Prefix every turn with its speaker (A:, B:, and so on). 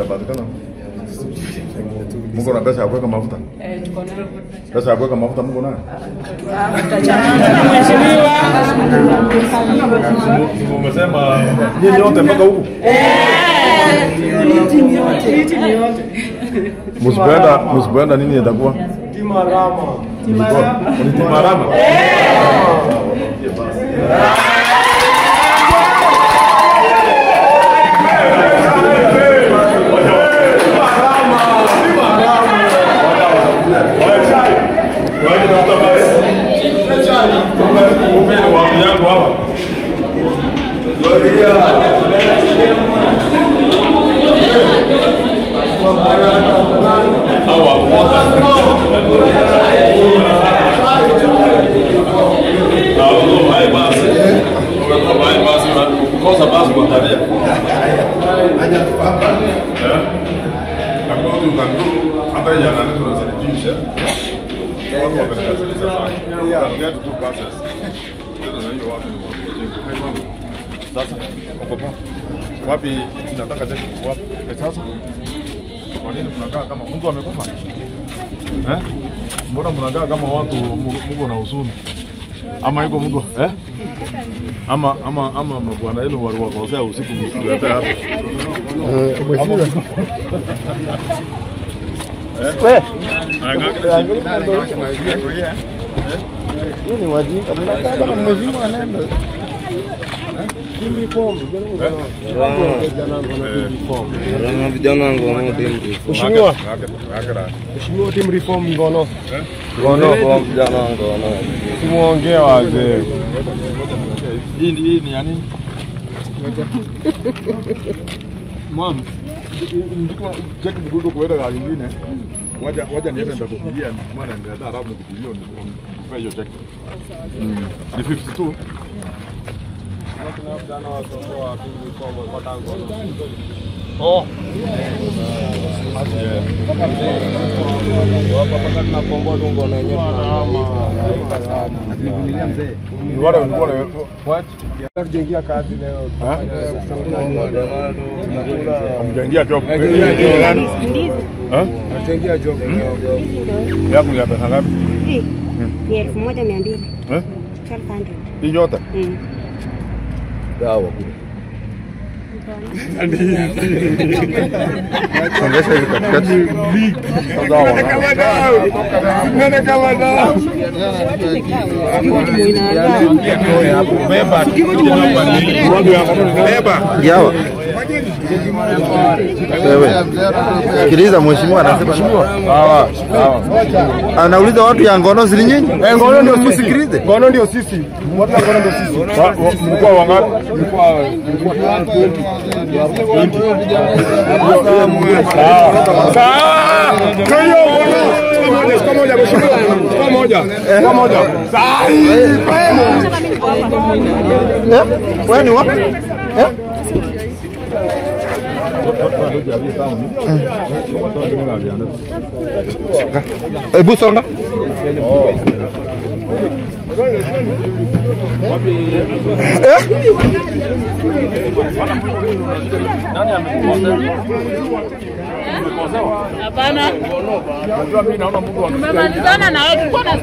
A: Itapatikana. Mko na pesa ya kuweka mafuta?
B: Tuko nayo.
A: Pesa ya kuweka mafuta mko nayo?
B: Mheshimiwa.
A: Umesema nyinyi wote mpaka huku?
B: Timu yote.
A: Msipoenda nini itakuwa?
C: Timarama.
A: Ni timarama. Sasa wapi tunataka wapi sasa? Kwa nini mnakaa kama mtu amekufa? Mbona mnakaa kama watu mko na huzuni? Ama yuko mtu Ama mabwana yenu waliwakosea usiku msikuleta hapa.
C: Wewe. Ni wajinga mnakaa kama mzima anaenda.
D: Mheshimiwa. Mheshimiwa team reform ngono. Ngono kwa vijana ngono.
C: Simuongee wazee.
A: Hii ni ya nini? Mom, ndiko check mgudo kuenda gari nyingine. Waja niende nitakupigia maana ndio hata nikupigie nikupe hiyo check. Ni 52. Oh.
E: Ni 1200.
A: Eh?
E: 1200.
A: Hii yote?
D: Dawa kule.
A: Songesha hivi katikati.
D: Yawa. Wewe. Sikiliza mheshimiwa anasema
A: sawa. Sawa.
D: Anauliza watu ya ngono zili nyinyi?
C: Ngono ndio sisi.
D: Sikilize.
C: Ngono ndio sisi. Watu ya ngono ndio sisi.
A: Mlikuwa wangapi?
C: Mlikuwa 20. Sawa. Kwa hiyo ngono mheshimiwa. Kwa moja. Sawa.
D: Wewe ni wapi? Hebu songa.
B: Hapana. Tumemalizana na wewe, tulikuwa na